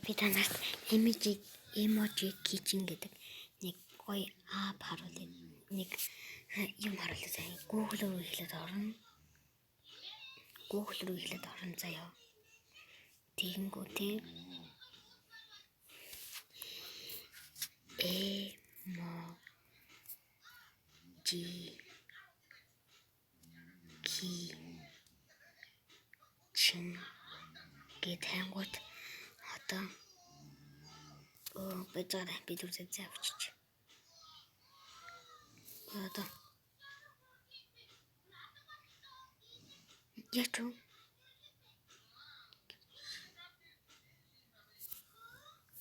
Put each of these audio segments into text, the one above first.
Би та нарт emoji kitchen гэдэг нэг гоё app харуулъя. Нэг юм харуулъя заяа. Google руу эхлээд орно. Google руу эхлээд орно заяа. Тэгэнгүүтээ emoji kitchen гэд хайнгууд одоо базаараа би зүрзээ авчиж. Одоо яч уу?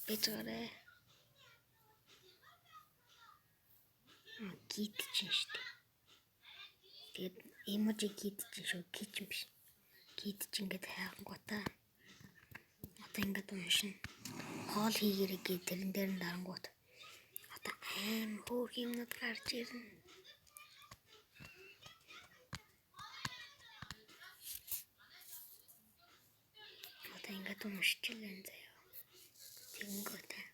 Базаараа гид чинь штэ. Тэгээд эможи гид чинь шүү, kitchen биш. Гид чинь ингээд хайгангуудаа одоо ингээд уншина. Хоол хийгэрэй гээд тэрэн дээр нь дарангуут одоо аим хөөх юмнууд гарч ирнэ. Одоо ингээд уншчихлаа заяа. Тэгэнгүүтээ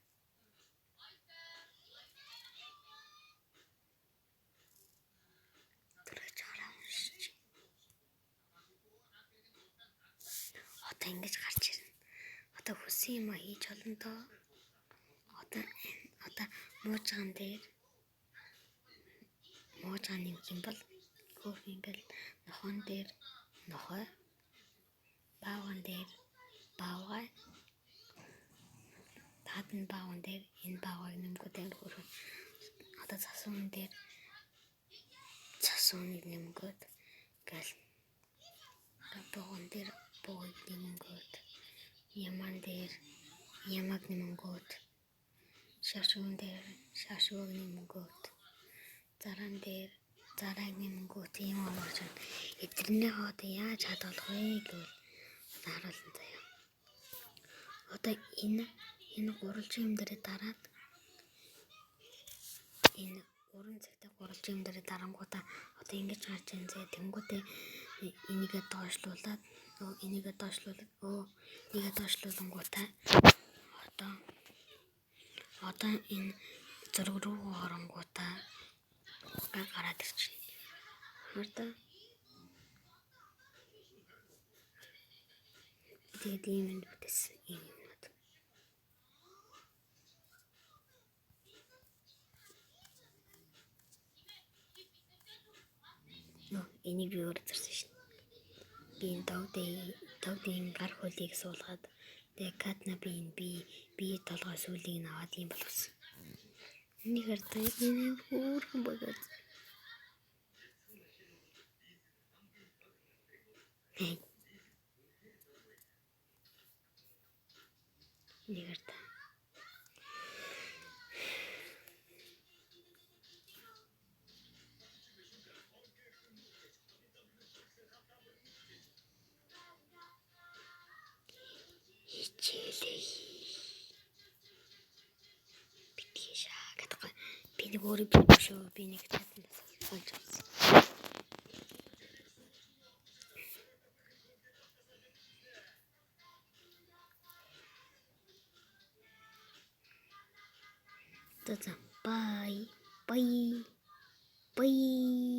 түрэж хараа уншиж. Одоо ингэж гарч ирнэ. Одоо хүссэн юм хийж олно доо. Одоо муужгаан дээр муужгаан нэмэх юм бол хөөх ингээл нохон дээр нохой, баавган дээр баавгай, таад нь баавган дээр энэ баавгайг нэмгүүд амар хөөрхөн. Одоо цасуун дээр цасууныг нэмгүүд ингээл буган дээр бугыг нэмгүүд яман дээр ямаг нэмгүүд шашуун дээр шашууг нэмгүүд заран дээр зарааг нэмгүүд ийм орж байна. Эдгэрнийхээ одоо яаж хадгалах вэ гэвэл одоо харуулна заяа. Одоо энэ гурвалжин юм дээр дараад энэ 3 цагтай гурвалжин юм дээр дарангуудаа одоо ингэж гарч ийн заяа. Тэнгүүтээ энийгээ доошлуулад энийгээ доошлуулад энийгээ доошлуулангуудаа одоо энэ зураг руу оронгуудаа гараад ирчихнэ. Хардаа. Тэгээд ийм юм бүтээсэн ийм юмнууд. Энийг би өөр зарсан шин. Би энэ догдын гар хөлийг суулгаад тэгээ катна би энэ би толгой сүлийг нь аваад ийм болгосон. Энийг хардаа энэ хөөрхөн бөгөөд. Энийг хардаа. Хичээлээ битгий шаа гэдэг. Би нэг өөрөө би шүү. Би нэг цаатан болж авсан. За. Bye. Bye. Bye.